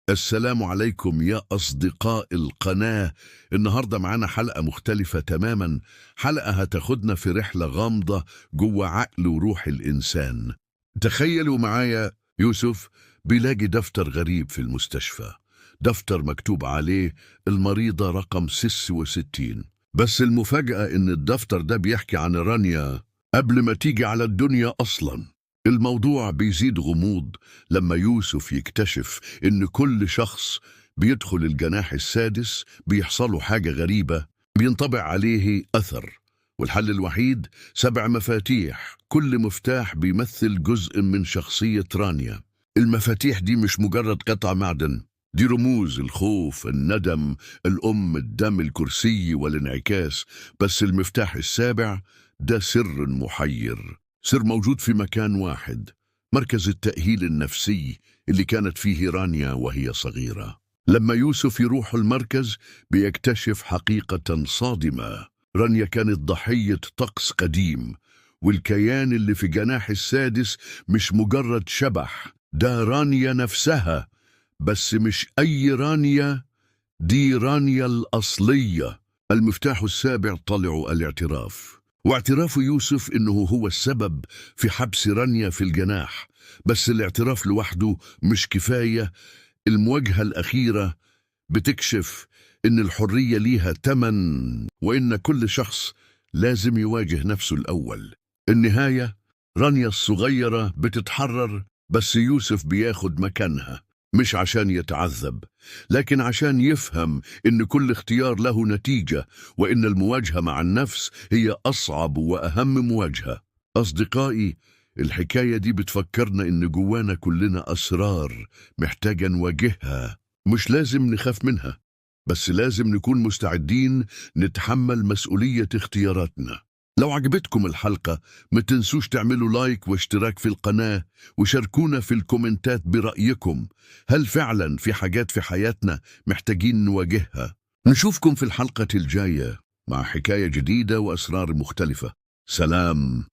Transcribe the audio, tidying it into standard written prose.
السلام عليكم يا أصدقاء القناة. النهاردة معانا حلقة مختلفة تماما، حلقة هتاخدنا في رحلة غامضة جوه عقل وروح الإنسان. تخيلوا معايا، يوسف بيلاقي دفتر غريب في المستشفى، دفتر مكتوب عليه المريضة رقم 66. بس المفاجأة إن الدفتر ده بيحكي عن رانيا قبل ما تيجي على الدنيا أصلا. الموضوع بيزيد غموض لما يوسف يكتشف إن كل شخص بيدخل الجناح السادس بيحصله حاجة غريبة، بينطبع عليه أثر. والحل الوحيد 7 مفاتيح، كل مفتاح بيمثل جزء من شخصية رانيا. المفاتيح دي مش مجرد قطع معدن، دي رموز الخوف، الندم، الأم، الدم، الكرسي والانعكاس. بس المفتاح السابع ده سر محير، سر موجود في مكان واحد، مركز التأهيل النفسي اللي كانت فيه رانيا وهي صغيرة. لما يوسف يروح المركز بيكتشف حقيقة صادمة: رانيا كانت ضحية طقس قديم، والكيان اللي في جناح السادس مش مجرد شبح، ده رانيا نفسها. بس مش أي رانيا، دي رانيا الأصلية. المفتاح السابع طلع الاعتراف، واعتراف يوسف إنه هو السبب في حبس رانيا في الجناح. بس الاعتراف لوحده مش كفاية، المواجهة الأخيرة بتكشف إن الحرية ليها تمن، وإن كل شخص لازم يواجه نفسه الأول. النهاية، رانيا الصغيرة بتتحرر، بس يوسف بياخد مكانها، مش عشان يتعذب، لكن عشان يفهم إن كل اختيار له نتيجة، وإن المواجهة مع النفس هي أصعب وأهم مواجهة. أصدقائي، الحكاية دي بتفكرنا إن جوانا كلنا أسرار محتاجة نواجهها. مش لازم نخاف منها، بس لازم نكون مستعدين نتحمل مسؤولية اختياراتنا. لو عجبتكم الحلقة ما تنسوش تعملوا like واشتراك في القناة، وشاركونا في الكومنتات برأيكم. هل فعلا في حاجات في حياتنا محتاجين نواجهها؟ نشوفكم في الحلقة الجاية مع حكاية جديدة وأسرار مختلفة. سلام.